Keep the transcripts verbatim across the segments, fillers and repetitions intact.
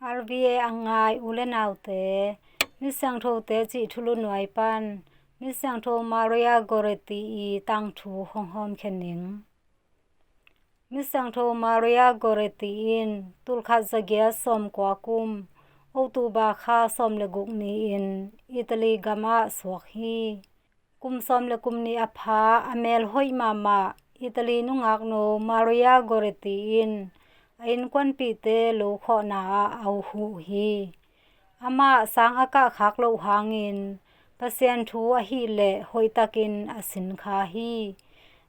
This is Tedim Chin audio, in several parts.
R V A a ngai u le naute, Misiangthote cih thulu nuai pan Misiangtho Maria Goretti i tangthu hong hawmkhia ning. Misiangtho Maria Goretti in tulkhat zagiat sawmkua kum, October kha sawm le guk ni-in Italy gamah suak hi. Kum sawm le kum nih a pha a mel hoih mahmah Italy nungakno Maria Goretti in a innkuanpihte lo khawhna ah a huh hi. Amah sang a kahkhak loh hangin Pasian thu ahih leh hoihtakin a sinkha hi.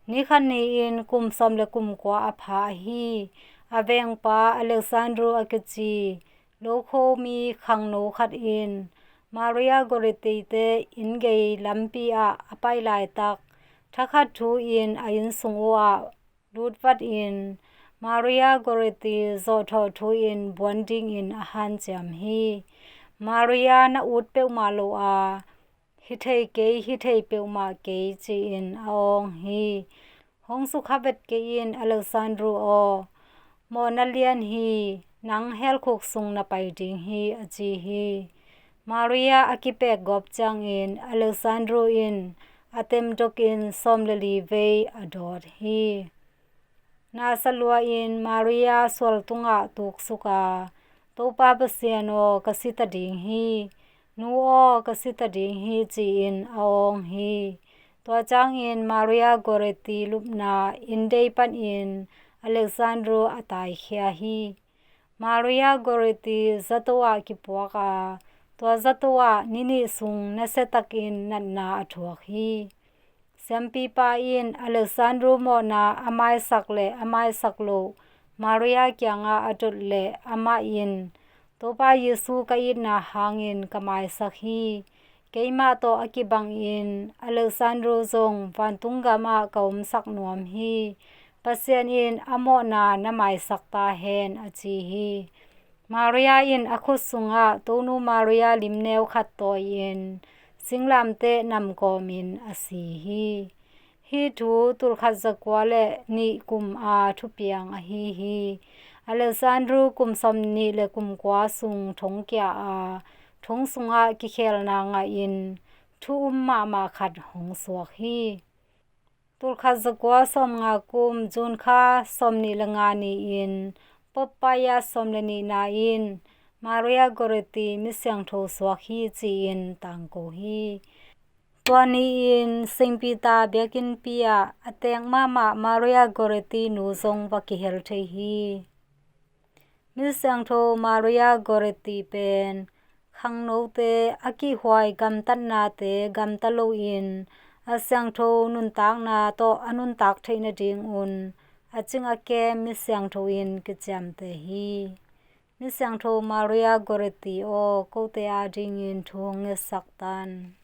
Nikhat ni-in kum sawm le kum kua a pha ahi a vengpa Alexandru a kici lokhomi khangno khat in Maria Goretti-te inn gei lampi ah a pai laitak thakhat thu-in a inn sung uhah lutvat in Maria Goretti zawhthawh thu-in buan dingin a hanciam hi. Maria na ut peuhmah lo a, hi thei kei, hi thei peuhmah kei ci-in a awng hi. Hong sukha vet kei in Alexandru aw, mawhna lian hi, nang helkhuk sung na pai ding hi a ci hi. Maria a kipek gawp ciangin Alexandru in a temdokin sawm le li vei a dawt hi. Nasa lua-in Maria sual tungah tuksuk a, Topa Pasian aw, ka si ta ding hi, nu aw, ka si ta ding hi ci-in a awng hi. Tua ciangin Maria Goretti lupna inn dei panin Alexandru a taikhia hi. Maria Goretti zato ah kipuak a, tua zato ah ni nih sung nasiatakin natna a thuak hi. Siampipa in Alexandru mawhna a maisak le a maisak loh Maria kiangah a dot leh amah in, Topa Jesu ka itna hangin ka maisak hi. Keimah tawh a kibangin Alexandru zong vantung gamah ka omsak nuam hi. Pasian in a mawhna na maisak ta hen a ci hi. Maria in a khut sungah Tonu Maria limneu khat tawi-in singlamteh namkawmin a si hi. Hih thu tulkhat zakua le nih kum a thupiang ahi hi. Alexandru kum sawm nih le kum kua sung thongkia a, thong sungah kikhelna ngahin thu um mahmah khat hong suak hi. Tulkhat zakua sawmnga kum June kha sawm nih le nga ni-in Pope Pius sawm le nihna in Maria Goretti misiangtho suak hi ci-in tangko hi. Tua ni-in Saint Peter biakinnpi ah a teek mahmah Maria Goretti nu zong va kihel thei hi. Misiangtho Maria Goretti pen khangnote a kihhuai gamtatnate gamta loin a siangtho nuntakna tawh a nuntak theih nadingun a cing a kem misiangtho in kiciamteh hi. Misiangtho Maria Goretti aw, kote adingin thu hong ngetsak tan.